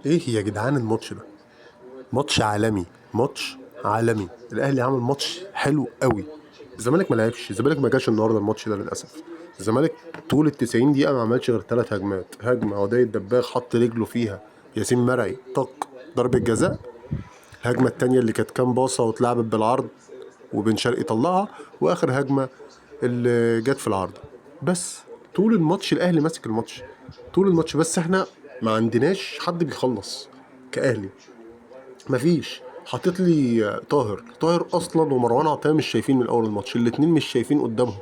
ايه يا جدعان الماتش ده؟ ماتش عالمي، ماتش عالمي. الاهلي عمل ماتش حلو قوي. الزمالك ما لعبش، الزمالك ما جاش النهارده الماتش ده للاسف. الزمالك طول ال 90 دقيقة ما عملش غير 3 هجمات، هجمة عدي الدباغ حط رجله فيها ياسين مرعي طق ضربه جزاء، الهجمة الثانية اللي كانت كام باصة واتلعبت بالعرض وبن شرقي طلعها، واخر هجمة اللي جت في العارضة. بس طول الماتش الاهلي ماسك الماتش طول الماتش، بس احنا ما عندناش حد بيخلص كاهلي، مفيش. حاطط لي طاهر، طاهر اصلا ومروان عطية مش شايفين من اول الماتش، الاتنين مش شايفين قدامهم،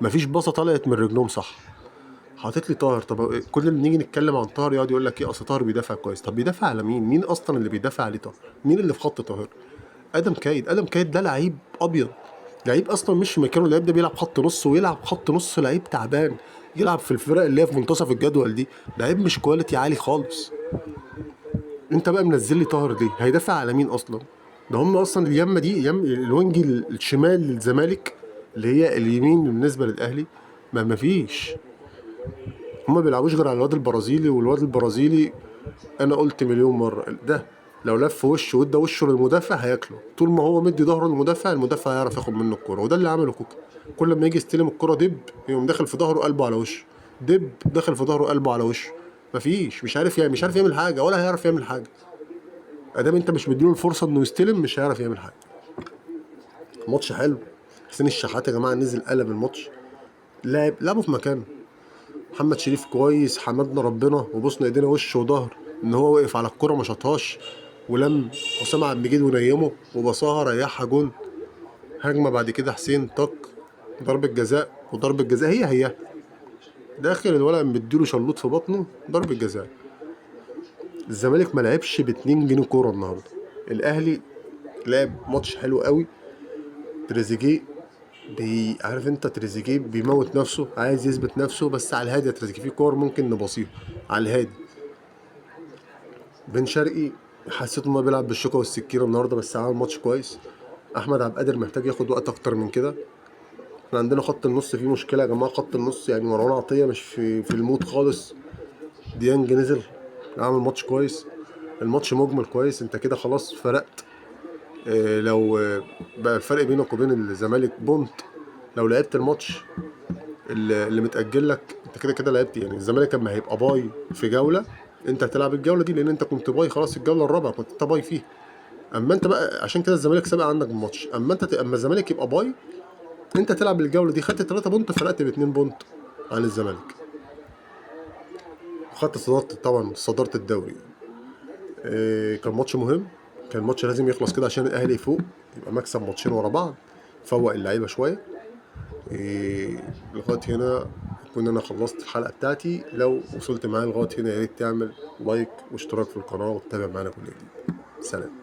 مفيش باصة طلعت من رجلهم صح. حاطط لي طاهر، طب كل ما نيجي نتكلم عن طاهر يقعد يقول لك ايه اصل طاهر بيدافع كويس. طب بيدافع على مين؟ مين اصلا اللي بيدافع عليه طاهر؟ مين اللي في خط طاهر؟ ادم كايد. ادم كايد ده لعيب ابيض، لعيب اصلا مش في مكانه، اللعيب ده بيلعب خط نص، ويلعب خط نص لعيب تعبان، يلعب في الفرق اللي هي في منتصف الجدول دي، لعيب مش quality عالي خالص. انت بقى منزل لي طاهر ليه؟ هيدافع على مين اصلا؟ ده هم اصلا اليمه دي، يم ال wing الشمال للزمالك اللي هي اليمين بالنسبة للاهلي، ما فيش. هما بيلعبوش غير على الواد البرازيلي، والواد البرازيلي انا قلت مليون مرة ده لو لف وشه وادى وشه للمدافع هياكله، طول ما هو مدي ظهره للمدافع المدافع هيعرف ياخد منه الكورة، وده اللي عمله كوكا. كل ما يجي يستلم الكورة دب يقوم داخل في ظهره قلبه على وشه، دب داخل في ظهره قلبه على وشه، مفيش، مش عارف يعني، مش عارف يعمل حاجة ولا هيعرف يعمل حاجة. ادام انت مش مديله الفرصة انه يستلم مش هيعرف يعمل حاجة. ماتش حلو. حسين الشحات يا جماعة نزل قلب الماتش، لعبه في مكانه. محمد شريف كويس، حمدنا ربنا وبصنا ايدينا وش وظهر ان هو وقف على الكرة ما شاطهاش، ولم حسام عبد المجيد ونيمه وبصاها ريحها جون. هجمة بعد كده حسين طق ضربه جزاء، وضربه جزاء هي هي داخل الولد مديله شلوط في بطنه، ضربه جزاء. الزمالك ما لعبش ب 2 جنيه كورة النهارده. الاهلي لعب ماتش حلو قوي. تريزيجيه عارف انت تريزيجيه بيموت نفسه، عايز يثبت نفسه، بس على الهادي يا تريزيجيه، في كور ممكن نباصيها على الهادي. بن شرقي حسيت ان هو بيلعب بالشوكة والسكينة النهارده، بس عمل ماتش كويس. احمد عبد القادر محتاج ياخد وقت اكتر من كده. احنا عندنا خط النص فيه مشكلة يا جماعة، خط النص يعني مروان عطية مش في ال mood خالص. ديانج نزل عمل ماتش كويس، الماتش مجمل كويس. انت كده خلاص فرقت، لو بقى الفرق بينك وبين الزمالك point، لو لعبت الماتش اللي متأجل لك انت كده كده لعبت. يعني الزمالك لما هيبقى bye في جولة انت هتلعب الجولة دي، لان انت كنت bye خلاص الجولة الرابعة كنت انت bye فيها. اما انت بقى عشان كده الزمالك سابق عندك الماتش. اما انت اما الزمالك يبقى bye انت تلعب الجولة دي، خدت 3 point، فرقت ب 2 point عن الزمالك، وخدت صدارة طبعا، صدارة الدوري. كان ماتش مهم، كان ماتش لازم يخلص كده عشان الاهلي يفوق، يبقى مكسب ماتشين ورا بعض، فوق اللعيبة شوية. لغاية هنا اكون انا خلصت الحلقة بتاعتي. لو وصلت معايا لغاية هنا يا ريت تعمل like واشتراك في القناة وتتابع معانا كل جديد. سلام.